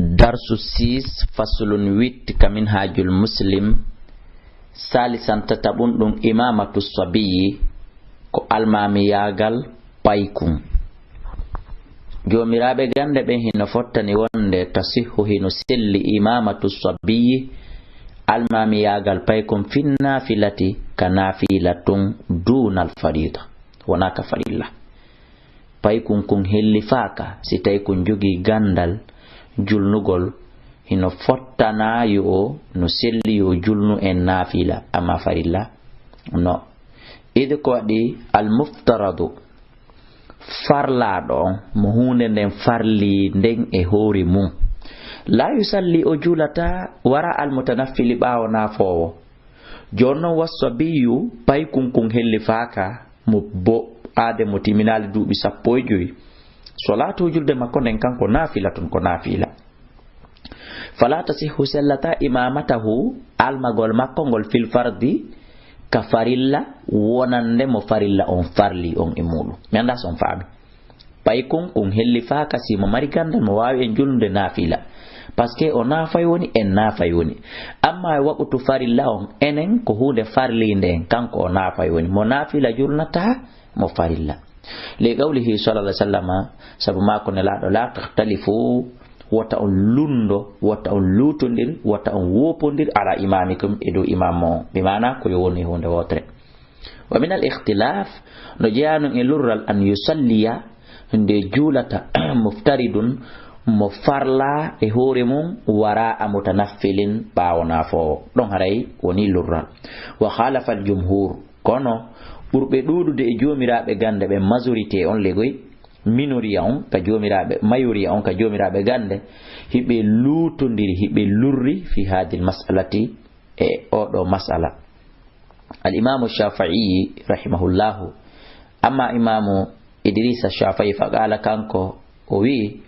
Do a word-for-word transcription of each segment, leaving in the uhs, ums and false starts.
Darsu six, faslun huit, ka Minhajul Muslim, salisan tataɓun ɗun, imamatu sabiyi, ko almamiyaagal paykun. Joomiraaɓe gannde ɓen hino fottani wonde tasihhu hino selli imamatu sabiyi, almamiyaagal paykun fin nafilati ka nafila tun dunal farida, wonaa ka farilla. Paykun kun hellifaaka, si tawi kun jogii ganndal julnugol, hino fottana yo o, no selli yo o julnu en naafila, amma farilla, no. Idi ko waɗi almuftaradu, farlaaɗo on, mo huunde nden farli nden e hoore mun. La yusalli, o juulata, wara almutanaffili, ɓaawo naafoowo. Jooni non, wassabiyu, paykun kun hellifaaka, mo bo aade mo timinaali duuɓi sappo e joyi. Solatu, julde makko nden kanko, naafilatun, ko naafila. Fala tasihhu, sellata, imamatahu, almagol makko ngol, fil fardi, ka farilla, wonande mo farilla on farli on e muɗum. Mi anndaa si on faami. Paykun kun hellifaaka si mo mari ganndal, mo waawi en julnude naafila. Parce que o naafay woni, en naafay woni. Amma e waqutu farilla on, enen ko huunde farliinde en, kanko o naafay woni. Mo naafila julnata mo farilla. Li qawlihi sallallahu alaihi wasallama, sabu maako Nelaaɗo, la takhtalifu, wota on lundo, wota on lutondir, wota on wopondir ala imamikum, e dow imam mo on. Bi maana ko yo wonu e huunde wootere. Wa min al ikhtilaf, no jeyaa non e lurral, an yusalliya, nde juulata, muftaridun, mo farla e hoore mum, wara'a mutanaffilin, ɓaawo naafoowo. Ɗon haray woni lurral. Wa khalafa al jumhur, kono ɓurɓe ɗuuɗude e joomiraaɓe gannde ɓen, majorité on legoy, minoriya on ka joomiraaɓe, mayoriya on ka joomiraaɓe gannde, hiɓe luutondiri, hiɓe lurri fi hadhihi al mas'alati, e oɗo mas'ala. Al imamu Shafi'i rahimahullahu, amma imamu Idrisa Shafi'i, fa qala, kanko o wi'i,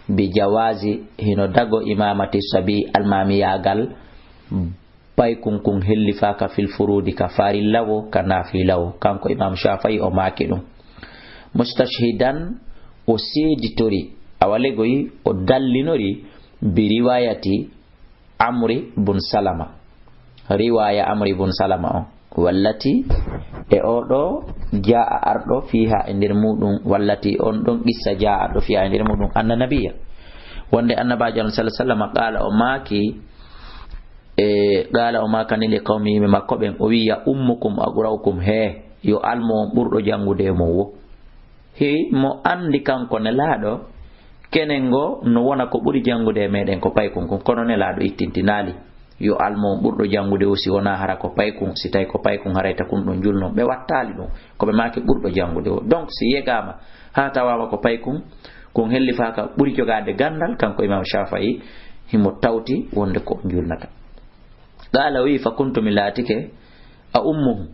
bi jawazi, hino dago, imamati sabi, almamiyaagal paykun kun hellifaaka, fil furudi, ka farilla wo, ka naafila wo. Kanko imam Shafi'i o maaki ɗum. Mustashhidan, o seeditori, awa legoy o dallinori, bi riwayati Amri bun Salama. Riwaya Amri bun Salama on. Wallati, e oɗo, jaa arɗo, fiha, e nder muɗum, wallati, on ɗon qissa, jaa arɗo, fiha, e nder muɗum, anna nabiya. Wonde annabaajo Allah sallallahu alaihi wasallam, qala, o maaki, e, qala, o maakani li qawmi, yimɓe makko ɓen, o wi'i, ya ummukum aqra'ukum, he, yo almo on ɓurɗo janngude e mon wo. He, mo anndi kanko Nelaaɗo, kenen ngo no wona ko ɓuri janngude e meɗen ko paykun kun, kono Nelaaɗo ittintinaali. Yo almo on ɓurɗo janngude o, si wonaa hara ko paykun, si tawi ko paykun, haray ta kun ɗon julno. Ɓe wattaali ɗum, ko ɓe maaki ɓurɗo janngude o. Donc, si yegaama haa tawaama ko paykun, kun hellifaaka ɓuri jogaade ganndal, kanko Imam Shafi'i, himo tawti wonde ko on julnata. Qala, o wi'i, fa kuntu, mi laatike, a ummuhu,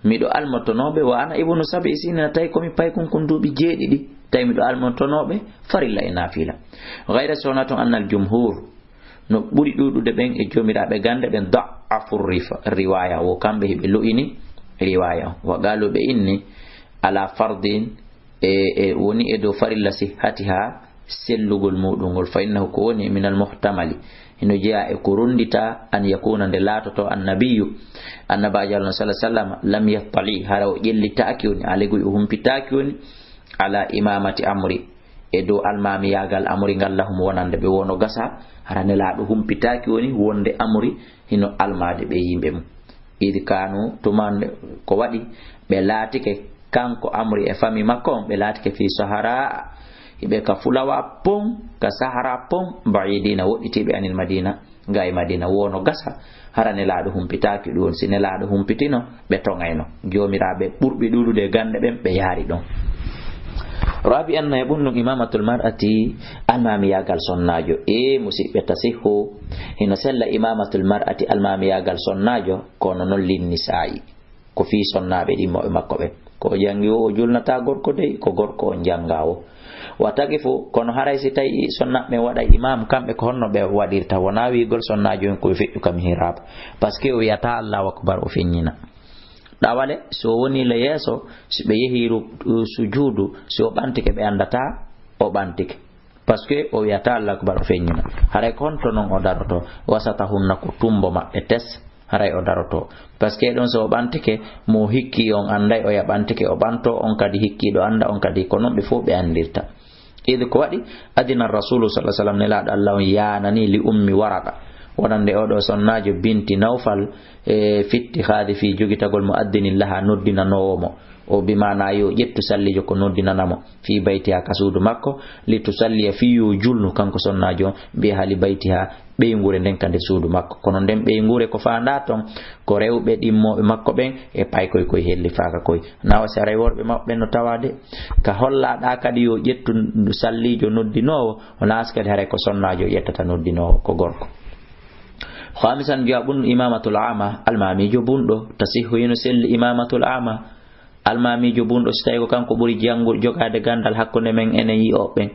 miɗo almotonooɓe, wa ana ibnu sabi sinina, tawi ko mi paykun kun duuɓi jeeɗiɗi, tawi miɗo almotonooɓe farilla e naafila. Gayra, so wonaa tun, annal jumhur, no ɓuri ɗuuɗude ɓen e joomiraaɓe gannde ɓen, da'afu rifa-, riwaya, wo kamɓe hiɓe lo'ini riwaya on. Wa qalu, ɓe inni, ala fardin, e, e woni e dow farilla sihhatiha, sellugol muɗum ngol, fa innahu, ko woni, minal muhtamali, hino jeyaa e ko rundita, an yakuna, nde laatoto, annabiyu, annabaajo Allah sallallahu alaihi wasallam, lam yattali, hara o ƴellitaaki woni, alegoy o humpitaaki woni, ala imamati Amri, e dow almamiyaagal Amri ngal, lahum, wonande ɓe, wono gasa, hara Nelaaɗo humpitaaki woni wonde Amri hino almaade ɓe yimɓe mum. Id kanu, tuma nde ko waɗi ɓe laatike, kanko Amri e fami makko on, ɓe laatike fi sahara, hiɓe ka fulawa pon, ka sahara pon, baidina, woɗɗitiiɓe anil Madina, nga e Madina, wono gasa, hara Nelaaɗo humpitaaki ɗum. Si Nelaaɗo humpitino, ɓe toŋayno. Joomiraaɓe ɓurɓe ɗuuɗude e gannde ɓen, ɓe yaari ɗon. Rabi anna e ɓun ɗum imamatul mar'ati, almamiyaagal sonnaajo. E musiɓɓe, tasihhu, hino sella imamatul mar'ati, almamiyaagal sonnaajo, kono non linnisaa'i. Ko fii sonnaaɓe ɗimmoɓe makko ɓen. Ko o janngi o, o julnataa gorko dey, ko gorko on janngaa o. Wa taqifu, kono haray si tawi sonnaaɓe ɓen waɗay imam, kamɓe ko honno ɓe waɗirta? Wonaa wi'ugol sonnaajo on ko yo feƴƴu ka mihrab. Parce que o wi'ataa Allahu akbar, o feññina. Ɗawale, si o wonii le yeeso, si ɓe yehii ru-, sujuudu, si o ɓantike, ɓe anndataa o ɓantike. Parce que o wiyata Allahu Akbar, o feññina. Haray ko honto non o daroto? Wasatahunna, ko tumbo maɓɓe tes, haray o daroto. Parce que ɗon so o ɓantike, mo hikki on anday o ya ɓantike, o ɓanto, on kadi hikkiiɗo anda, on kadi ko non ɓe fof ɓe andirta. Id ko waɗi, adina Rasulu sallallahu alaihi wasallam, Nelaaɗo Allah on yaanani li Ummi Waraqa, wonande oɗo sonnaajo binti Nawfal, e fitti haadi fi jogitagol mo addinin laha noddinanoowo mo. O bi maana yo ƴettu sallijo ko noddinana mo fi baytiha ka suudu makko, li tusalliya fi yo julnu kanko sonnaajo on, bi ahli baytiha ɓeynguure nden ka nder suudu makko. Kono nden ɓeynguure ko faandaa ton, ko rewɓe ɗimmooɓe makko ɓen e paykoy koy hellifaaka koy. Na o si haray worɓe maɓɓe ɓen no tawaade. Ka hollaɗaa kadi yo ƴettu sallijo noddinoowo, o naasi kadi haray ko sonnaajo ƴettata noddinoowo, ko gorko. Khamisan, jowaɓun imamatul ama, almamijo bunɗo, tasihhu hino selli imamatul ama, almamijo bunɗo, si tawi ko kanko ɓuri janngu-, jogaade ganndal hakkunde men enen yi'oɓe ɓen.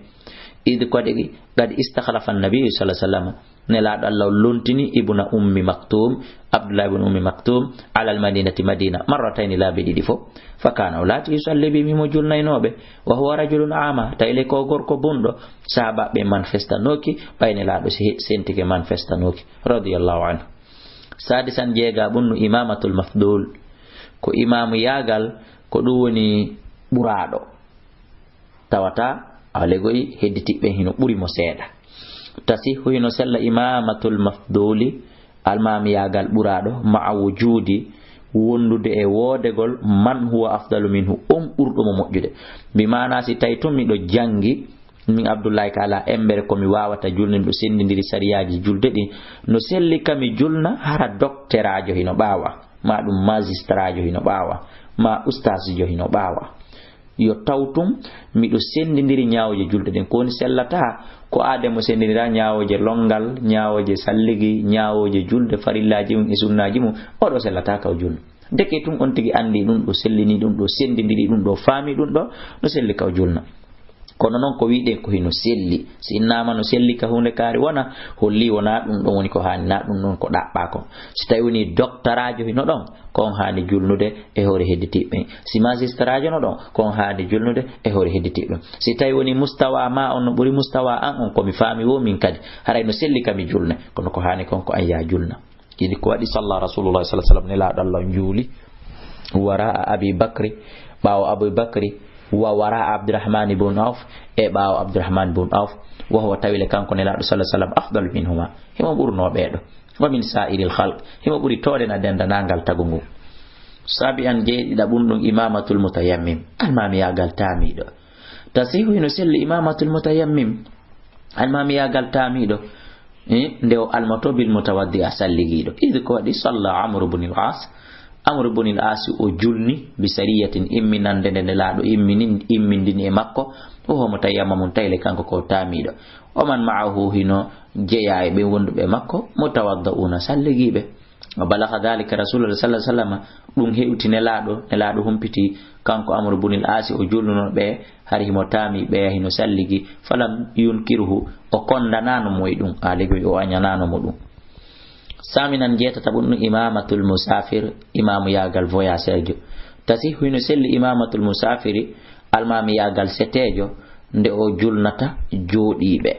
Id kadi, kadi istakhlafa annabi sallallahu alaihi wasallam, Nelaaɗo Allah on lontini ibna Ummi Maktum, Abdullah ibn Ummi Maktum, alal Madinati, Madina, marratayni, laabi ɗiɗi fof. Fa kana, o laati, yusalli bihim, himo julnaynoo ɓe, wa huwa rajulun ama, tawi le ko gorko bunɗo. Sahaabaaɓe manifestanooki, ɓay Nelaaɗo se-, sentike manifestanooki, radiyallahu anhu. Sadisan, jeegaɓun, no imamatul mafdul, ko imaamu yaagal, ko ɗum woni ɓuraaɗo. Tawata, alegoy, hedditiɓɓe hino ɓuri mo seeɗa. Tasihhu, hino sella, imamatul mafduli, almamiyaagal ɓuraaɗo, ma'a wujudi, wondude e woodegol, man huwa afdalu minhu, on ɓurɗo mo moƴƴude. Bi maana, si tawi tun miɗo janngi, min Abdullahi ka ala embere ko mi waawata julde, miɗo senndindiri sariyaaji julde ɗin, no selli ka mi julna, hara dokteraajo hino ɓaawa, ma ɗum magistraajo hino ɓaawa, ma ustaasjo hino ɓaawa. Yo taw tun miɗo senndindiri ñaawooje julde ɗen. Ko woni sellata, ko aade mo senndindira ñaawooje lonngal, ñaawooje salligi, ñaawooje julde, farillaaji mum e sunnaaji mum, oɗo sellata ka o julno. Ndeke tun on tigi anndi ɗum ɗo, sellini ɗum ɗo, senndindiri ɗum ɗo, faami ɗum ɗo, no selli ka o julno. Kono non ko wi'ɗen ko hino selli. Si innama no selli ka huunde kaari wona, holli wona ɗum ɗon woni ko haani, na ɗum ɗon ko ɗaɓɓa kon. Si tawi woni doktoraajo hino ɗon, ko on haani julnude e hoore hedditiiɓe ɓen. Si magistraajo no ɗon, ko on haani julnude e hoore hedditiiɓe ɓen. Si tawi woni mustawa ma on no ɓuri mustawa an on, ko mi faami wo min kadi, haray no selli ka mi julne, kono ko haani kon ko an ya julna. Idi ko waɗi salla Rasulullah sallallahu alaihi wasallam, Nelaaɗo Allah on juuli, wara Abi Bakri, ɓaawo Abu Bakri, wa wara Abdurrahman ibn Auf, e ɓaawo Abdurrahman ibn Auf, wa huwa, tawi le kanko Nelaaɗo sallallahu alaihi wasallam afdalu minhuma, himo ɓurno ɓeeɗo, wa min sa'iril khalq, himo ɓuri tooɗe na dendanangal tagu ngu. Sabi an, jeeɗiɗaɓun ɗum, imamatul mutayammim, almamiyaagal taamiiɗo. Tasihu, hino selli, imamatul mutayammim, almamiyaagal taamiiɗo, eh, nde o almoto bil mutawaddi, a salligiiɗo. Idi ko waɗi salla Amru bunil As, Amru bunil As o julni, bi sariyatin, imminande nde Nelaaɗo imminin, immindini e makko, o homo tayammamun, tayle kanko ko taamiiɗo. O man ma'ahu, hino jeyaa e ɓen wonduɓe e makko, mutawadda'una, salligiiɓe. Wa balagha dhalika Rasulullah sallallahu alaihi wasallam, ɗum hewti Nelaaɗo, Nelaaɗo humpiti kanko Amru bunil Asi, o julnuno ɓe, hari himo taami ɓe, hino salligi, falam yunkiruhu, o kondanano mo e ɗum, alegoy o añanano mo ɗum. Saminan, jeetataɓun ɗum, imamatul musafir, imamu yaagal voyageur jo. Tasihhu, hino selli, imamatul musafiri, almami yaagal seteejo, nde o julnata jooɗiiɓe.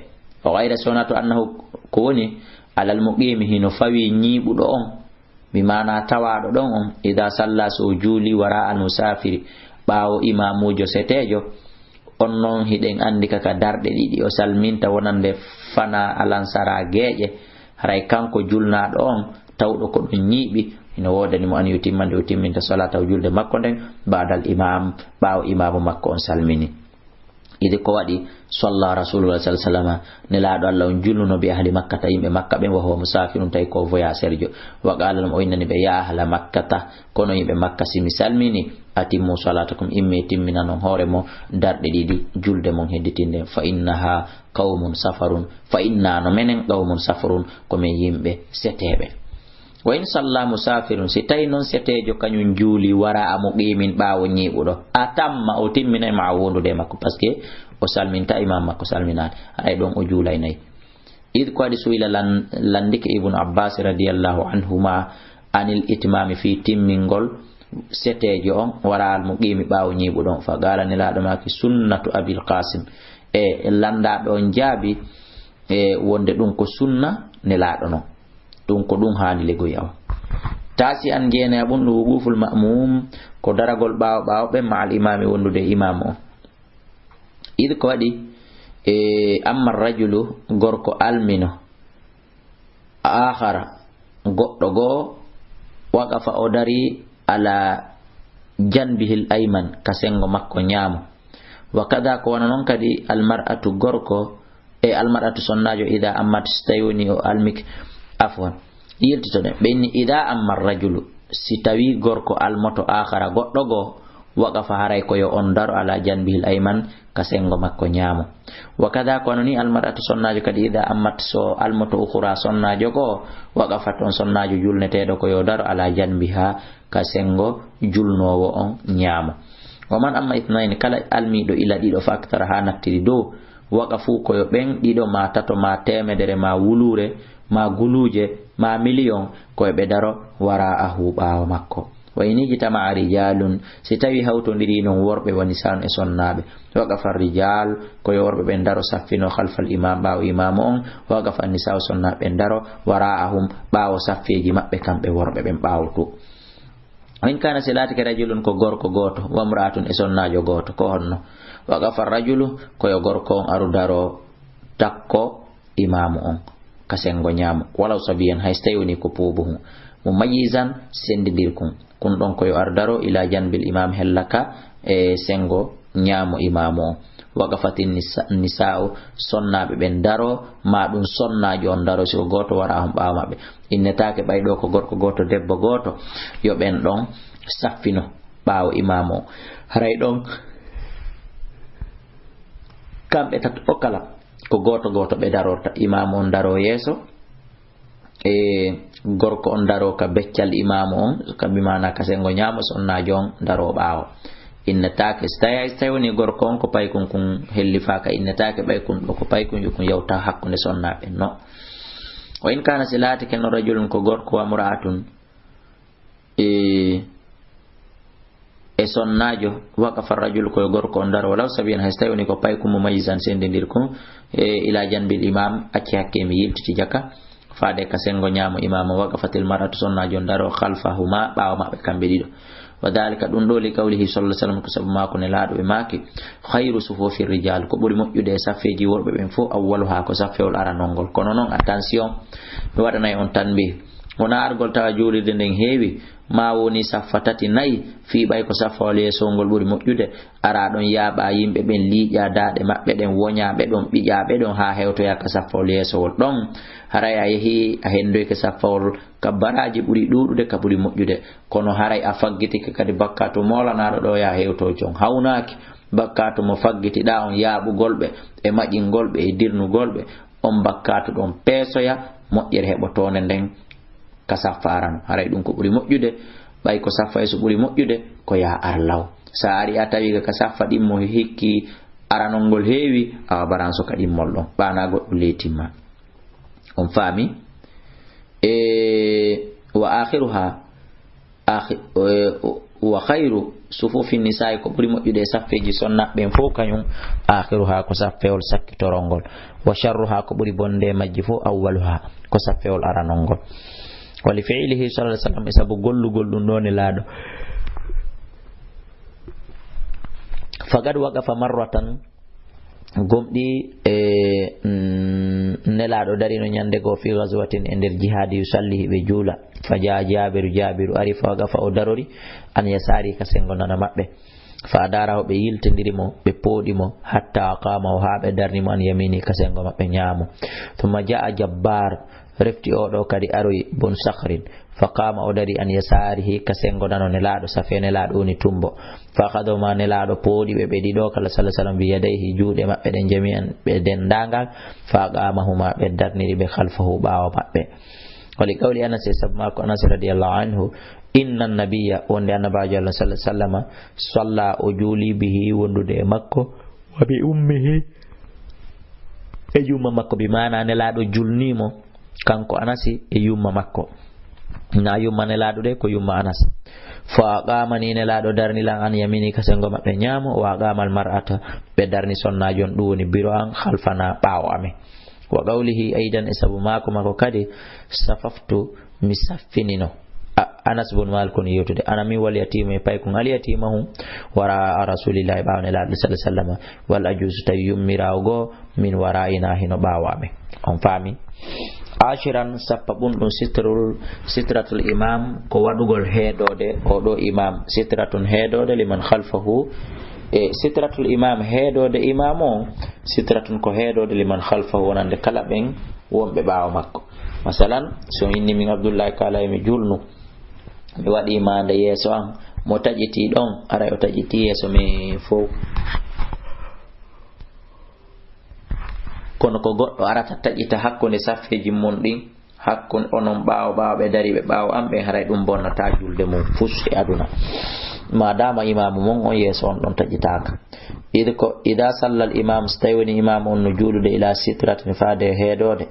O gayra, so wonaa to annahu, ko woni, alal muqimi, hino fawi ñiiɓuɗo on, bi maana tawaaɗo ɗon on, ida salla, so o juuli, wara al musafiri, ɓaawo imamuujo seteejo, on non hiɗen anndi ka, ka darɗe ɗiɗi o salminta wonande fana alansara geeƴe, haray kanko julnaaɗo on, tawɗo ko ɗum ñiiɓi, hino woodani mo an yo timmande o timminta salata o julde makko nden, baadal imam, ɓaawo imamu makko on salmini. Idi ko waɗi, salla Rasulullah sallallahu alaihi wasallam, Nelaaɗo Allah on julnuno bi ahli Makkata, yimɓe Makka ɓen, wa huwa musafirun, tawi ko voyageur jo. Wa qala lahum, o innani ɓe, ya ahla Makkata, kono yimɓe Makka, si mi salmini, atimmu salatakum, imme timminanon hoore mo darɗe ɗiɗi julde mon hedditinde, fa innaha qawmun safarun, fa inna, no menen, qawmun safarun, ko men yimɓe seteeɓe. Wa in salla musafirun, si tawi non seteejo kañum juuli, wara a muqimin, ɓaawo ñiiɓuɗo, atamma, o timminay ma a wondude e makko, parce que o salminta imam makko salminaade, haray ɗon o juulaynayi. Id ko waɗi su'ila lan-, landike Ibnu Abbas radiyallahu anhuma anil itmami, fii timmingol seteejo on, wara al muqimi, ɓaawo ñiiɓuɗo on, fa qala, Nelaaɗo maaki, sunnatu Abil Qasim, e lanndaaɓe on jaabi, e wonde ɗum ko sunna Nelaaɗo non. Ɗum ko ɗum haani legoyi awa. Taasi an jeene aɓun ɗum wuquful ma'mum, ko daragol ɓaawo ɓaawo ɓen ma'al imaami wondude e imaamu on. Id ko waɗi, e, amma rajulu, gorko almino, aakhara, goɗɗo goo, waqafa, o dari, ala janbihil ayman, ka sengo makko ñaamo. Wa kada, ko wano non kadi almar'atu, gorko, e almar'atu, sonnaajo, ida ammat, si tawi woni o almike, afwan, yiltitoɗen, ɓe inni, ida amma rajulu, si tawi gorko almoto, aakhara, goɗɗo goo, waqafa, haray ko yo on daro, ala janbihil ayman, ka sengo makko ñaamo. Wa kada, ko wano ni almar'atu, sonnaajo kadi, ida ammat, so almoto, ukhra, sonnaajo goo, waqafat, on sonnaajo julneteeɗo ko yo daro, ala janbiha, ka sengo julnoowo on ñaamo. Wa man amma ithnayni, kala almiiɗo ila ɗiɗo, fa akthara, haa nattiri dow, waqafu, ko yo ɓen ɗiɗo, ma tato, ma teemedere, ma wuluure, ma guluuje, ma miliyon, ko yo ɓe daro, wara'ahu, ɓaawo makko. Wa in ijtama'a rijalun, si tawi hawtondiri non worɓe, wa nisa'un, e sonnaaɓe, waqafa rijal, ko yo worɓe ɓen daro, saffino, khalfal imam, ɓaawo imaamu on, waqafa nisa'u, sonnaaɓe ɓen daro, wara'ahum, ɓaawo saffeeji maɓɓe, kamɓe worɓe ɓen ɓaawo to. Wa in kana, si laatike, rajulun, ko gorko gooto, wa imra'atun, e sonnaajo gooto, ko honno? Waqafa rajulu, ko yo gorko on aru daro, takko imaamu on, ka sengo ñaamo, walaw sabiyan, hay si tawi woni ko poobuhu, mumayyizan, sendindirkun, kun ɗon ko yo ar daro, ila janbil imam, hella ka, e sengo ñaamo imaamu on. Waqafatin nisa-, nisa'u, sonnaaɓe ɓen daro, ma ɗum sonnaajo on daro, si ko gooto, wara'ahum, ɓaawo maɓɓe. Innetaake ɓay ɗo ko gorko gooto, debbo gooto, yo ɓen ɗon saffino ɓaawo imaamu on. Haray ɗon kamɓe tato kala, ko gooto gooto ɓe darorta. Imaamu on daro yeeso, e gorko on daro ka beccal imaamu on, ka bi maana ka sengo ñaamo, sonnaajo on daro ɓaawo. Innetaake, si tawi, si tawi woni gorko on ko paykun kun hellifaaka, innetaake ɓay kun ɗo ko paykun, yo kun yawta hakkunde sonnaaɓe, no. Wa in kana, si laatike non, rajulun, ko gorko, wa imra'atun, e, e sonnaajo, waqafa rajulu, ko yo gorko on daro, walaw sabiyan, hay si tawi woni ko paykun, mumayyizan, sendindirkun, e, ila janbil imam, acci hakke mi yiltiti jaka, faade ka sengo ñaamo imaamu, waqafatil mar'atu, sonnaajo on daro, khalfahuma, ɓaawo maɓɓe kamɓe ɗiɗo. Wa dhalika, ɗum ɗo, li qawlihi sallallahu alaihi wasallam, ko sabu maako Nelaaɗo ɓe maaki, khayru sufufi rijal, ko ɓuri moƴƴude e saffeeji worɓe ɓen fof, awwaluha, ko saffewol aranol ngol. Kono non, attention, mi waɗanay on tanbih. Wona argol tawa juulirde nden heewi, ma woni saffa tati, nayi, fii ɓay ko saffawol yeesowol ngol ɓuri moƴƴude, ara ɗon yaaɓa yimɓe ɓen, liiƴa daaɗe maɓɓe ɗen, woña ɓe ɗon, ɓiƴa ɓe ɗon, haa hewtoya ka saffawol yeesowol ɗon. Haray a yehi, a hendoyke saffawol kabbaraaji ɓuri ɗuuɗude ka ɓuri moƴƴude. Kono haray a faggitike kadi bakkaatu moolanaaɗo ɗo ya hewto jon. Hawnaaki bakkaatu mo faggitiɗaa on, yaaɓugol ɓe, e maƴingol ɓe, e dirnugol ɓe, on bakkaatu ɗon peesoya, moƴƴere heɓotoonde nden ka saffa arano. Haray ɗum ko ɓuri moƴƴude, ɓay ko saffa yeeso ɓuri moƴƴude, ko yaa arlaw. Sa ari a tawi ka saffa ɗimmo hikki aranol ngol heewi, awa baranso ka ɗimmol ɗon. Ɓaana goɗɗum leytimma. On faami? E, wa akhiruha, akhi-, e, wa khayru sufufi nisa'i, ko ɓuri moƴƴude e saffeeji sonnaaɓe ɓen fof kañum, akhiruha, ko saffewol sakkitorol ngol. Wa sharruha, ko ɓuri bonde e majji fof, awwaluha, ko saffewol aranol ngol. Wa li fi'lihi sallallahu alaihi wasallam, e sabu gollugol ɗum ɗo Nelaaɗo. Faqad waqafa marratan, gomɗi, e, mm, Nelaaɗo darino ñande goo fi ghazwatin, e nder jihaadi, yusalli, hiɓe juula. Fa jaa Jaabiru, Jaabiru ari, fa waqafa, o darori, an yasaari, ka sengo nano maɓɓe. Fa adaarahu, ɓe yiltindiri mo, ɓe pooɗi mo, hatta aqaamahu, haa ɓe darni mo, an yamini, ka sengo maɓɓe ñaamo. Thumma jaa Jabbaar, refti oo ɗoo kadi aroyi, bun Sakhrin. Fa qaama, o dari, an yasaarihi, ka sengo nano Nelaaɗo, safe Nelaaɗo woni tumbo. Fa akhadahuma, Nelaaɗo pooɗi ɓe, ɓe ɗiɗo kala, sallallahu alaihi wasallam, bi yadayhi, juuɗe maɓɓe ɗen, jami'an, ɓe denndaangal. Fa aqaamahuma, ɓe darniri ɓe, khalfahu, ɓaawo maɓɓe. Wa li qawli Anas, e sabu maako Anas radiyallahu anhu, inna nabiyya, wonde Annabaajo Allah sallallahu alaihi wasallam, salla, o juuli, bihi, wondude e makko, wa bi ummihi, e yumma makko, bi maana Nelaaɗo julnii mo, kanko Anasi, e yumma makko. Na yumma Nelaaɗo de, ko yumma Anas. Fa aqamani, Nelaaɗo darni lan, an yamini, ka sengo maɓɓe ñaamo, wa aqamal mar'ata, ɓe darni sonnaajo on, ɗum woni biro an, khalfana, ɓaawo amen. Wa qawlihi aidan, e sabu maako maako kadi, safaftu, mi saffinino. A-, Anas bun Malik on yewtude, ana min wal yatimu, e paykun al yatimahu, wara Rasulillahi, ɓaawo Nelaaɗo sallallahu alaihi wasallam, wal ajuzu, tawi yummiraawo goo, min waraina, hino ɓaawo amen. On faami? Ashiran, sappa ɓun ɗum sitrul, sitratul imam, ko waɗugol heedoode o ɗo imam. Sitratun, heedoode, liman khalfahu. E sitratul imam, heedoode imam on, sitratun, ko heedoode, liman khalfahu, wonande kala ɓen wonɓe ɓaawo makko. Masalan, so inni min Abdullahi Kala, mi julnu, mi waɗi maande yeeso an, mo taƴiti ɗon, aray o taƴiti yeeso men fow. Kono ko goɗɗo arata taƴita hakkunde saffeeji mun ɗin, hakkunde onon ɓaawo, ɓaawo ɓe dari ɓe ɓaawo an ɓen, haray ɗum bonnataa julde mum fus e aduna. Ma dama imaamu mon on yeeso on ɗon taƴitaaka. Id ko, ida sallal imam, so tawi woni imaamu on no juulude ila sitratin faade e heedoode,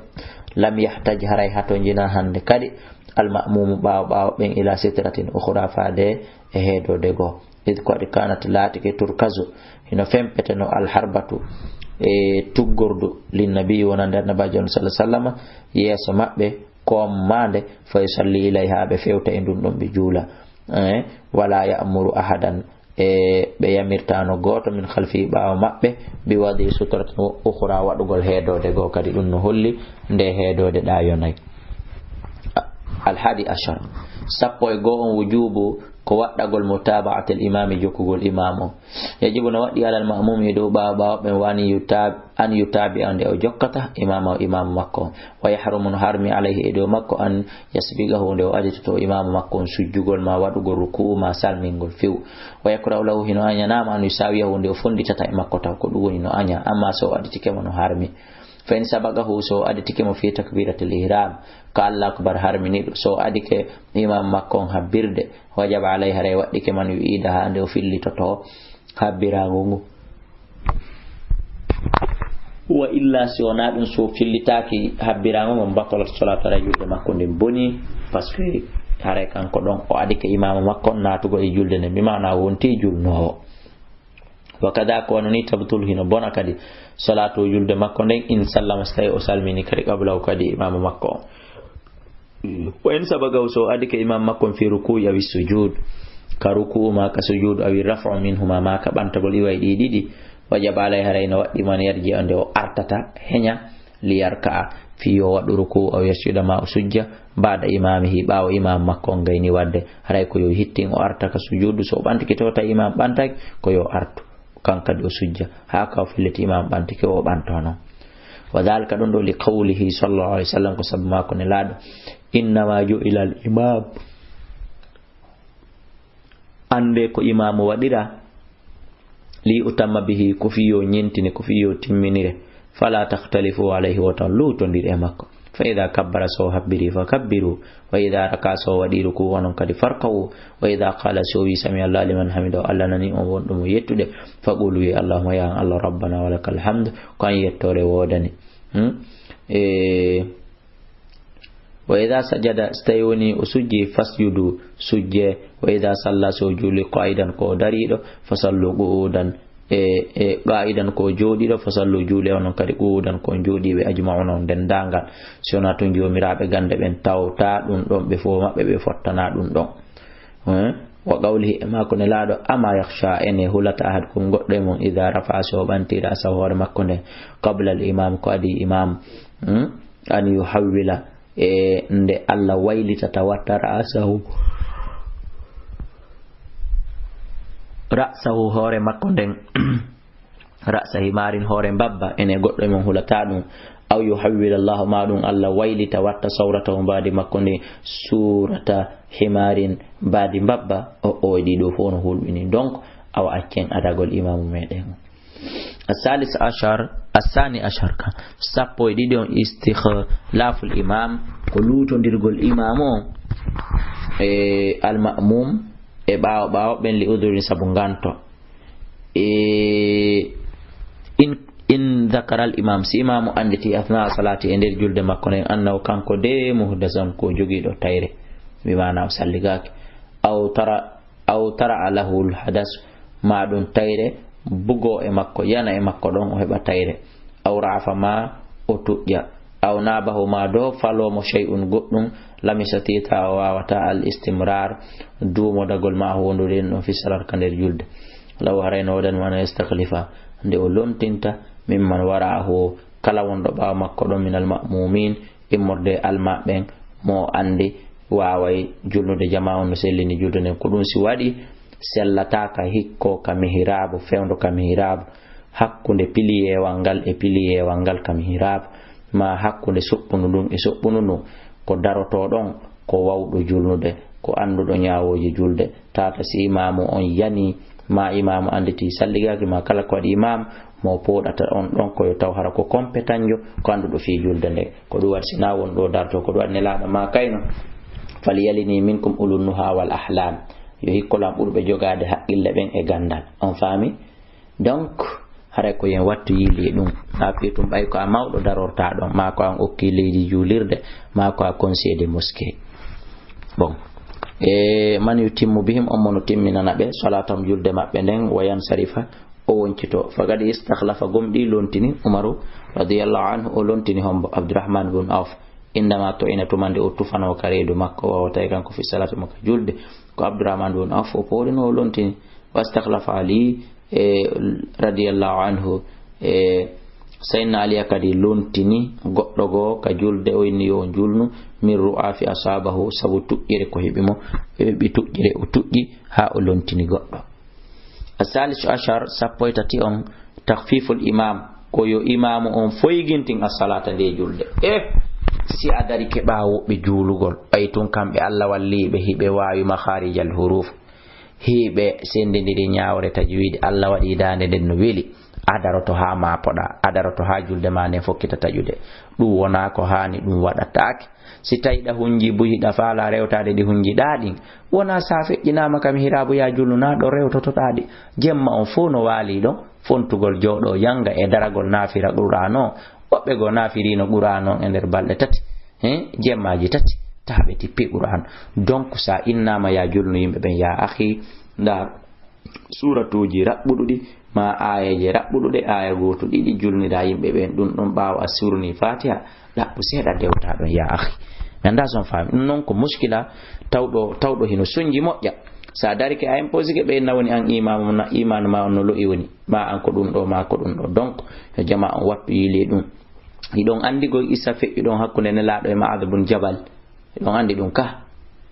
lam yahtaj, haray hatonjina hande kadi al ma'mumu ɓaawo, ɓaawo ɓen ila sitratin ukhra faade e heedoode goo. Id ko adi kanat laatike turkazu, hino fempeteno alharbatu, e tuggordu, linnabi wonande annabaajo on sallallahu alaihi wasallam, yeeso maɓɓe, koom maande, fa yusalli ilayha, ɓe fewta e ndun ɗon ɓe juula. Eh, wala ya'muru ahadan, e ɓe yamirtaano gooto min khalfi ɓaawo maɓɓe, bi wadi sutratin ukhra, waɗugol heedoode goo kadi, ɗum no holli nde heedoode ɗa yonay. Alhadi ashar, sappo e goo on, wujubu, ko waɗɗagol mutaba'atil imami, jokkugol imam on. Yajibu, no waɗɗi alal ma'mum, e dow ɓaawo ɓaawo ɓen, wani yutab-, an yutabi'a, nde o jokkata imama o, imam makko on. Wa yahrumu, no harmi, alayhi, e dow makko, an yasbiqahu, nde o aditoto imam makko on sujjugol ma waɗugol ruku'u ma salmingol few. Wa yakrahu lahu, hino añanaama, an yusawiyahu, nde o fonditata e makko taw, ko ɗum woni no aña, amma so o aditike mo no harmi. Fa in sabaqahu, so o aditike mo fi takbiratil ihram, ka Allahu akbar harminiiɗo, so o adike imam makko on habbirde, wajaba alayhi, haray waɗɗike man yu'idaha, nde o fillitoto habbiraango ngu. Wa illa, si wonaa ɗum, so fillitaaki habbiraango ngon, batalat salatu, haray julde makko nden boni, parce que haray kanko ɗon o adike imaamu makko on naatugol e julde nden, bi maana wonti julnoowo. Wa kada, ko wano ni, tabtulu, hino bona kadi, salatu, julde makko nden, in sallama, so tawi o salmini kadi, qablahu, kadi imaamu makko on. Wa in sabaqahu, so o adike imam makko on, fi ruku'i awi sujud, ka ruku'u ma ka sujud, awi raf'u minhuma, ma ka ɓantagol, iwa e ɗi ɗiɗi, wajaba alayhi, haray no waɗɗi man yarji'a, nde o artata heña, li yarka'a, fi yo waɗu ruku'u, aw yasjuda, ma o sujja, ba'da imamihi, ɓaawo imam makko on gayni waɗde, haray ko yo hittin o arta ka sujudu, so o ɓantike to tawi imam ɓantaki, ko yo artu. Kan kadi o sujja. Haa ka o filliti imam ɓantike, o ɓanto non. Wa dhalika, ɗum ɗo, li qawlihi sallallahu alaihi wasallam, ko sabu maako Nelaaɗo, "Innama ju'ila al imam." Annde ko imaamu waɗira, "li utamma bihi," ko fii yo ñentine, ko fii yo timminire. "Fala takhtalifu alayhi," wota luutondire e makko. "Fa idha kabbara," so habbiri, "fa kabbiru. Wa idha raka," so waɗi ruku, onon kadi farka'u. "Wa idha qala," so wi, "Sami Allahu liman hamidahu," Allah nani on wonɗo mo yettude, "fa qulu," wi, "Allahumma, ya an Allah, rabbana wa lakal hamd," ko an yettore woodani. Hmm? E, "wa idha sajada," so tawi woni o sujji, "fasjudu," sujje. "Wa idha salla," so juuli, "qa'idan," ko o dariɗo, "fa sallu qu'udan," e, e qa'idan, ko jooɗiiɗo, "fa sallu," juule onon kadi, "qu'udan," ko on jooɗiiɓe, "ajma'una," on denndaangal. Si wonaa tun joomiraaɓe gannde ɓen tawta ɗum ɗon, ɓe fof maɓɓe ɓe fottana ɗum ɗon. Eh? Wa qawlihi, e maako Nelaaɗo, "Ama yakhsha," ene hulata, "ahadukum," goɗɗo e mon, "idha rafa'a," so o ɓanti, "ra'sahu," hoore makko nden, "qabla al imam," ko adii imam, hmm? "An yuhawwila," e nde Allah waylitata, watta, "ra'sahu," ra'sahu, hoore makko nden, "ra'sa himarin," hoore mbabba, ene goɗɗo e mon hulata ɗum. "Aw yuhawwila Allahu," ma ɗum Allah waylita, watta, "sawratahu," mbaadi makko ndi, "surata himarin," mbaadi mbabba. O, o e ɗiɗo fof no hulɓini. Donc, awa accen adagol imaamu meɗen. As-salis ashar, as-sani ashar ka, sappo e ɗiɗi on, istikhlaful imam, ko luutondirgol imaamu on e al-ma'mum e ɓaawo ɓaawo ɓen, li udhrin, sabu nganto. E, in, in dhakara al imam, si imaamu annditi, athna salati, e nder julde makko nden, annahu, kanko de, muhdasan, ko jogiiɗo tayre. Bi maana o salligaaki. Aw tara, aw tara lahul hadas, ma ɗum tayre bugo e makko, yana e makko ɗon, o heɓa tayre. Aw ra'afa, ma o tuƴƴa. Aw nabahu, ma do falo mo shay'un goɗɗum, lam yastati, ta o waawata al istimrar, duumodagol ma o wondude ɗum fi salat ka nder julde. Law harayno waɗan ma an yastakhlifa, nde o lontinta mimman wara'ahu, kala wonɗo ɓaawo makko ɗon, minal ma'mumin, immorde alma ɓen, mo o anndi waaway julnude jamaa on no sellini julde nden. Ko ɗum si waɗi, sellataaka hikko ka mihiraabu, fewndo ka mihiraabu, hakkunde piliyewal ngal e piliyewal ngal ka mihiraabu, ma hakkunde soɓɓundu ndun e soɓɓundu ndun, ko darotoo ɗon, ko wawɗo julnude, ko annduɗo ñaawooji julde. Tata si imaamu on yani, ma imaamu annditi salligaaki, ma kala ko waɗi imaamu, mo pooɗata on ɗon ko yo taw hara ko kompetanjo, ko annduɗo fii julde nde. Ko ɗum waɗi si na won ɗo darto, ko ɗum waɗi Nelaaɗo ma kayno, "Falyalini minkum ulun nuha wal ahlam." Yo hikkolan ɓurɓe jogaade haqqille ɓen e ganndal. On faami? Donc, haray ko yen wattu yiili e ɗum. Haa fii tun ɓay ko a mawɗo darortaa ɗon, maa ko an okki leydi juulirde, maa ko a conseiller de mosquée. Bon. E man yutimmu bihim, on mo no timminana ɓe, salatahum, julde maɓɓe nden, wa yansarifa, o woncito. Faqad istakhlafa, gomɗii lontini, Umaru radiyallahu anhu, o lontini hombo, Abdurrahman bun Auf. Indama to'ina, tuma nde o tufanoo ka reedu makko, wa huwa, tawi kanko fi salati mo ka julde, ko Abdurrahman bun Auf o pooɗino, o lontini. Wastakhlafa Ali, e, radiyallahu anhu, e, Sayyidina Ali kadi lontini goɗɗo goo ka julde, o inni yo o julnu, min ru'afi asabahu, sabu tuƴƴere ko heɓi mo, o heɓi tuƴƴere, o tuƴƴi haa o lontini goɗɗo. Asalisu ashar, sappo e tati on, takhfiful imam, ko yo imaamu on foygintin as-salata, nde julde. E si a darike ɓaawo ɓe juulugol, ɓay tun kamɓe Allah walli ɓe, hiɓe waawi makharijal huruf, hiɓe senndindiri ñaawre tajwid, Allah waɗi daande nden no weli, a daroto haa maapoɗaa, a daroto haa julde maa nden fokkita taƴude. Ɗum wonaa ko haani, ɗum waɗataake. Si tawi ɗa hunji buy, hiɗa faalaa rewtaade ɗi hunjiɗaa ɗin, wonaa sa feƴƴinaama kam hiraabu ya julnu, na ɗo rewtotoɗaa ɗi. Jemma on fow no waalii ɗon, fontugol jooɗoo jannga e daragol naafira Qur'aan on. Woɓɓe goo naafiriino Qur'aan on e nder balɗe tati, he, jemmaaji tati, taa ɓe tippi Qur'aan. Donc, sa innaama ya julnu yimɓe ɓen, ya akhi, ndaa, suuratuuji raɓɓuɗuɗi, ma aayeeje raɓɓuɗuɗe, aaya gooto, ɗiɗi, julniraa yimɓe ɓen ɗum ɗon ɓaawo a suurnii Faatiha, ɗaɓɓu seeɗa dewtaa ɗon, ya akhi. Mi anndaa si on faami. Ɗum noon ko muskila tawɗo, tawɗo hino sonji moƴƴa. Sa darike a imposike ɓe, na woni an imaanu na, imaanu ma on no lo'i woni, ma an ko ɗum ɗo, ma ko ɗum ɗo. Donc, yo jamaa on wattu yiili ɗum. Hiɗon anndi ko qissa feƴƴuɗon hakkunde Nelaaɗo e Ma'ad bun Jabal. Hiɗon anndi ɗum ka.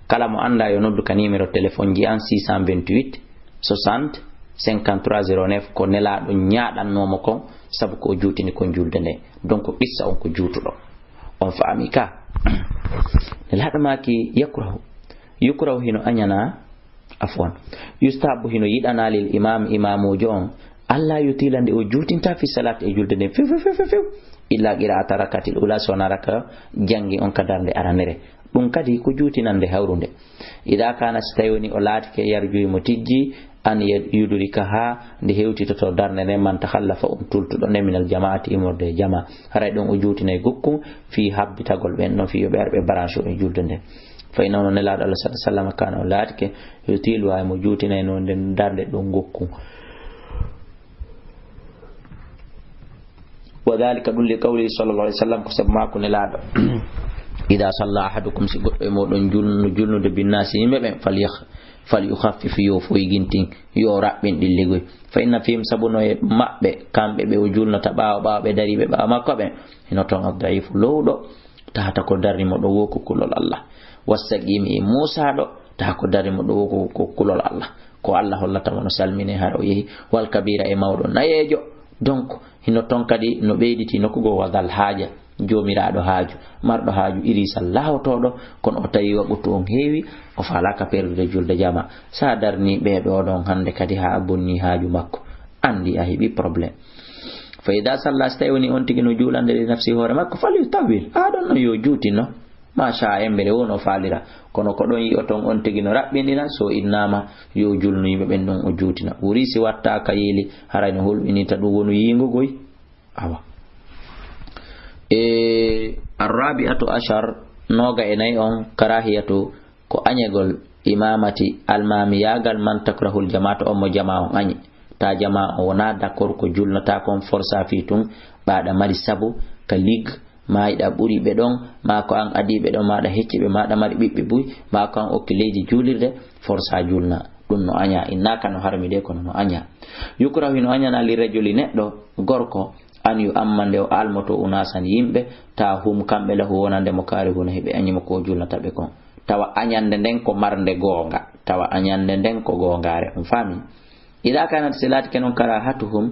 Kala mo anndaa yo noddu ka numéro téléphone ji an, six cent vingt-huit, soixante, cinquante-trois zéro neuf, ko Nelaaɗo ñaaɗannoo mo kon, sabu ko o juutini kon julde nde. Donc, qissa on ko juutuɗo. On faami ka. Nelaaɗo maaki yakrahu. Yukrahu hino añanaa, afwan. Yustahabbu hino yiɗanaa lil imam, imaamuujo on, alla yutila, nde o juutinta, fi salaat, e julde nden, few, few, few, few, few. Illa qira'ata rakatil ula, so wonaa raka janngi on ka darnde aranere. Ɗum kadi ko juutinannde hawrunde. Ida kana, si tawi woni o laatike yarjuy mo tijji, an yudrikaha, nde hewtitoto darnde nden, man takhallafa, on tultuɗo nde, minal jama'ati, immorde e jama. Haray ɗon o juutinay gukku fii habbitagol ɓen ɗon, fii yo ɓe ar ɓe branche o e julde nden. Fa innahu, Nelaaɗo Allah sallallahu alaihi wasallam, kana, o laatike, yutilu, ay mo juutinayno nden darnde ɗon gukku. Wa dhalika, ɗum li qawlihi sallallahu alaihi wasallam, ko sabu maako Nelaaɗo, ida salla ahadukum, si goɗɗo e mooɗon julnu, julnude, binnaasi, yimɓe ɓen, falyakh-, falyukhaffif, yo foygintin, yo raɓɓin ɗilligoy. Fa inna fihim, sabu no e maɓɓe, kamɓe ɓe o julnata ɓaawo, ɓaawo ɓe dariiɓe ɓaawo makko ɓen, hino ton ad-da'ifu, lowɗo, tahata ko darni mo ɗo wo ko kulol Allah. Wassaqimi, e muusaaɗo, taha ko darni mo ɗo wo ko, ko kulol Allah. Ko Allah hollata mo no salmine hara o yehi. Wal kabira, e mawɗo nayeejo. Donc, hino ton kadi no ɓeyditi nokku goo, wa dhal haaja, joomiraaɗo haaju, marɗo haaju irisal laawotooɗo, kono o tawi waɓutu on heewi, o faalaaka perdude julde jama. Sa darni ɓee ɗoo ɗon hannde kadi haa a bonni haaju makko, anndi a heɓi problème. Fa ida salla, si tawi woni on tigi no juulande li nafsi hoore makko, fal yutawwil, haa ɗon non yo juutino. Masha embere wo no faalira. Kono ko ɗon yi'oton on tigi no raɓɓinɗina, so innaama yo julnu yimɓe ɓen ɗon o juutina. Wuri si watta ka yiili, haray no hulɓinita ɗum wonu yiingo goy. Awa. E arrabi'atu ashar, nooga e nayi on, karahiyatu ko añegol imamati almamiyaagal man takrahul jamaata, on mo jama on añi. Ta jama on wona d'accord ko julnata kon, forsa fi tun ɓaaɗa mari sabu ka ligue, ma iɗa ɓuri ɓe ɗon, ma ko an adi ɓe ɗon, ma ɗa hecci ɓe, ma ɗa mari ɓiɓɓe buy, ma ko an okki leydi juulirde, forsa julna. Ɗum no aña, innaka no harmi de, kono no aña. Yukrahu, hino añana li rajuli, neɗɗo gorko, an yu amma nde o almoto unasan yimɓe, ta hum kamɓe lahu wonande mo karihuna hiɓe añi mo ko julnata ɓe kon. Tawa añande nden ko marnde goonga, tawa añande nden ko goongaare, on faami? Ida kanat, si laatike non karahatuhum,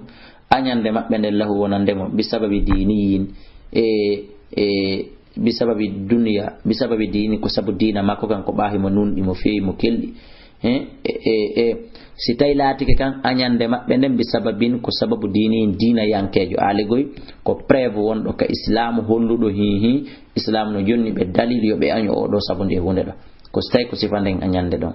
añande maɓɓe nden lahu wonande mo, bi sababi diniyin, e, e, bi sababi duniya, bi sababi dini, ko sabu diina makko kan, ko ɓaahi mo nunɗi, mo feewi, mo kelɗi. He, e, e, e, si tawi laatike kan añande maɓɓe nden bi sababin, ko sababu diniyin, diina yankeejo, aaligoy, ko preuve wonɗo ka islamu holluɗo hihi, islam no jonni ɓe dalil yo ɓe año o ɗo sabu nde hunde ɗo. Ko si tawi ko sifa nden añande ɗon.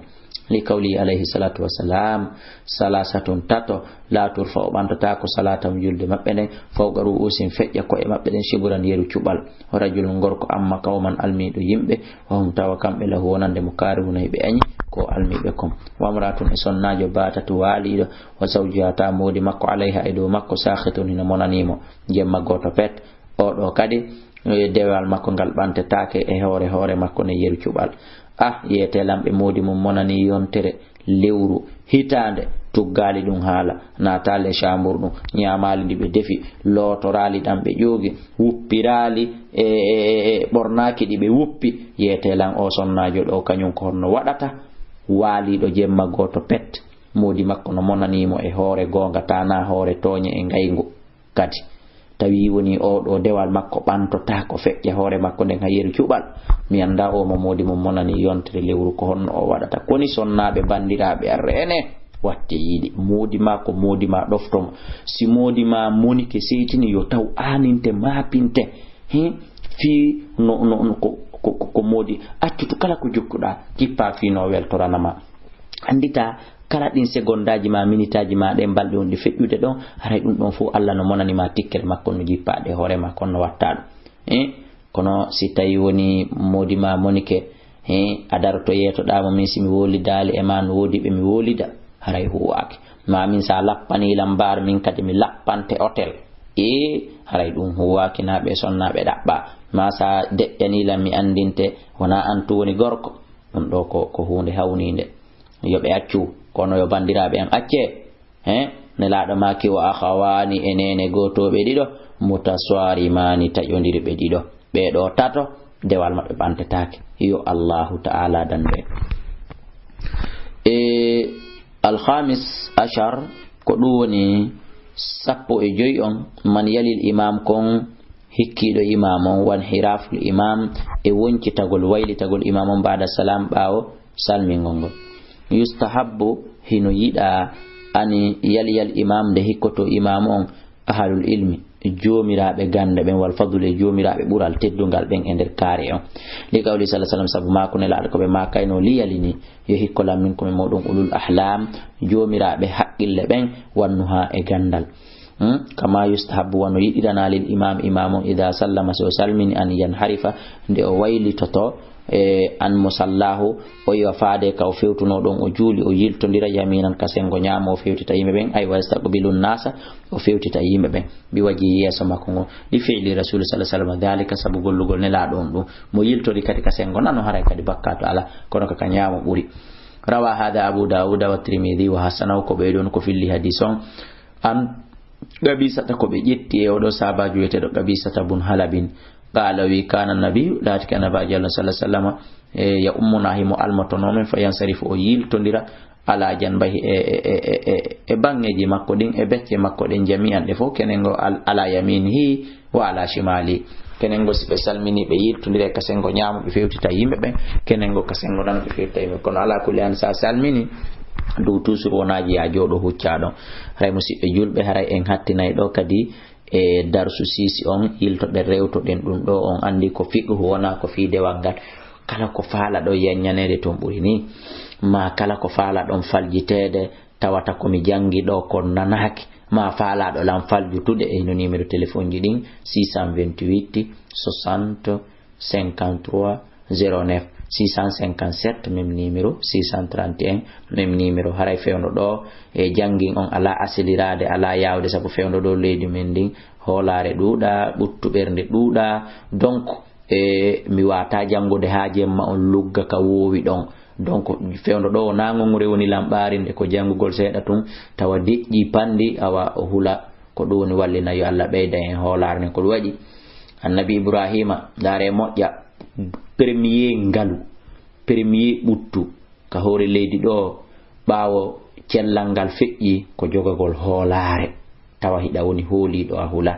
Li qawlihi alayhi salatu wassalam, salasatun, tato, la turfa'u, ɓantotaako, salatahum, julde maɓɓe nden, fawqa ru'usin, feƴƴa ko'e maɓɓe ɗen, shiburan, yeru cuɓal. Wa rajulun, gorko, amma qawman, almiiɗo yimɓe, wa hum, tawa kamɓe, lahu, wonande mo, karihuna, hiɓe añi ko almiiɓe kon. Wa imra'atun, e sonnaajo, batat, waaliiɗo, wa zawjuha, ta moodi makko, alayha, e dow makko, sakhitun, hino monanii mo, jemma gooto pet. O ɗo kadi, e, dewal makko ngal ɓantetaake e hoore hoore makko nden yeru cuɓal. Ah, yeete lan ɓe moodi mum monani yontere, lewru, hitaande, tuggaali ɗum haala, naataali e caambur ɗum, ñaamaali ndi ɓe defi, lootoraali ɗan ɓe ƴoogi, wuppiraali e, e, e, e ɓornaaki ɗi ɓe wuppi. Yeete lan o sonnaajo ɗo, kañum ko honno waɗata? Waaliiɗo jemma gooto pet, moodi makko no monanii mo e hoore goonga, tanaa hoore tooñe e ngayngu. Kadi, tawi woni o ɗo dewal makko ɓantotaako, feƴƴa hoore makko nden haa yeru cuɓal. Mi annda o mo moodi mum monani yontere lewru ko honno o waɗata. Koni sonnaaɓe banndiraaɓe arre ene watte yiɗi. Moodi ma ko moodi ma ɗofto mo. Si moodi ma monike seytini yo taw aaninte, maapinte. He? Fii no, no, no ko, ko, ko, ko moodi. Accutu kala ko jokkuɗa, jippa fii no weltorana ma. Anndita kala ɗin segondaaji ma, minitaaji ma ɗen, balɗe on ɗi feƴƴude ɗon, haray ɗum ɗon fof Allah no monani ma tikkere makko, no jippaade e hoore ma, kono no watta ɗum. Eh, kono si tawi woni moodi ma monike, eh, a daroto yeetoɗaa mo, min si mi wolidaali e ma no woodi ɓe mi wolida, haray huwaaki. Ma min sa lappanii lam mbaar, min kadi mi lappante otel. Eh, haray ɗum huwaaki, na ɓe sonnaaɓe ɗaɓɓa. Ma sa deƴƴanii lam mi anndinte, wona an tun woni gorko. Ɗum ɗo ko, ko huunde hawniinde. Yo ɓe accu, kono yo banndiraaɓe en accee. He? Nelaaɗo maaki, "Wa akhawaani, e neene gootooɓe ɗiɗo, mutaswarimaani, taƴondirɓe ɗiɗo." Ɓee ɗoo tato, dewal maɓɓe ɓantetaake. Yo Allaahu Ta'aalaa dandu en. E alhamis ashar, ko ɗum woni sappo e joy on, man yalil imaam kon, hikkiiɗo imaam on, wan hiraful imaam, e woncitagol, waylitagol imaam on baada salaam, ɓaawo salmingol ngol. Yustahabbu, hino yiɗaa, ani yaliyal imaam, nde hikkoto imaam on, ahalul ilmi, joomiraaɓe gannde ɓen, wal fadlu, e joomiraaɓe ɓural teddungal ɓen e nder kaare on. Li qawli sallallahu alaihi wasallam, sabu maako Nelaaɗo ko ɓe maakayno, li yalini, yo hikko lan minkum e mooɗon, ulul ahlam, joomiraaɓe haqqille ɓen, wannuha e ganndal. Hmm? Kama yustahabbu, wano yiɗiranaa, lil imaam, imaam on, ida sallama, si o salmini, an yanharifa, nde o waylitoto, e an musallahu, o iwa faade ka o fewtunoo ɗon, o juuli, o yiltondira, yaminan, ka senngo ñaamo, o fewtita yimɓe ɓen, ay wa yastaqbilu nnaasa, o fewtita yimɓe ɓen, bi wajhi, yeeso makko ngon, li fi'li rasul sallallahu alaihi wasallam dhalika, sabu gollugol Nelaaɗo on ɗum, mo yiltori kadi ka senngo nano, haray kadi bakkaatu alaa, kono ka, ka ñaamo ɓuri. Rawa hada Abu Dawuda wa Tirmidhi wa hasanahu, ko ɓee ɗon ko filli hadis on. An Qabisata, ko ɓe ƴetti e oɗo sahabajo wiyeteɗo Qabisata bun Halabin. Qala, wi, kana nabiyu, laatike Annabi Alla sallallahu alaihi wasallam, e, ya ummuna, himo almotono men, fa yansarifu, o yiltondira, ala janbayhi, e, e, e, e, e bangeji makko ɗin, e becce makko ɗen, jami'an, ɗe fof, kenengo al-, ala yaminihi wa ala shimali. Kenengo si ɓe salmini, ɓe yiltondira ka senngo ñaamo, ɓe fewtita yimɓe ɓen, kenengo ka senngo nano, ɓe fewtita yimɓe. Kono ala kulli an, sa salmini, dow toujours wonaaji ya jooɗo huccaa ɗon. Haray musiɓɓe julɓe, haray en hattinay ɗo kadi e darsu six on, yiltoɗen, rewtoɗen ɗum ɗo, on anndi ko fiqhu, wonaa ko fii dewal ngal. Kala ko faalaɗon yaññaneede toon ɓuri ni, ma kala ko faalaɗon faljiteede, tawata ko mi janngi ɗo kon nanaaki, ma faalaaɗo lan faljutude, e hino numéro téléphone ji ɗin, six cent vingt-huit, soixante, cinquante-trois, Zéro neuf six cent cinquante-sept, même numéro, six cent trente et un, même numéro. Haray fewndo ɗo, e, janngin on alaa asiliraade, alaa yaawde, sabu fewndo ɗo leydi men ndin, hoolaare ɗuuɗa, ɓuttu ɓernde ɗuuɗa. Donc, e, mi waata janngude haa jemma on lugga ka woowi ɗon. Donc, fewndo ɗo wonaa ŋoŋre woni lan ɓaarinde, ko janngugol seeɗa tun, tawa deƴƴi panndi, awa o hula. Ko ɗum woni wallina yo Allah ɓeyda en hoolaare nden. Ko ɗum waɗi Annabi Ibrahima, ndaare moƴƴa, premier ngalu, premier ɓuttu ka hoore leydi ɗo, ɓaawo cellal ngal feƴƴi, ko jogagol hoolaare. Tawa hiɗa woni hooliiɗo a hula.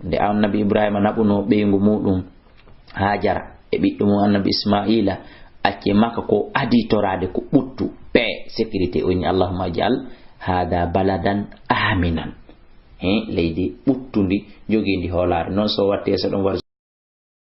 Nde Annabi Ibrahima naɓuno ɓeyngu muɗum Hajara e ɓiɗɗo mum Annabi Ismaila, acce Makka ko aditoraade ko ɓuttu, paix, sécurité, o inni: "Allahumma ij'al hada baladan aminan." He, leydi ɓuttundi, jogiindi hoolaare. Noon so wattee so ɗum waɗi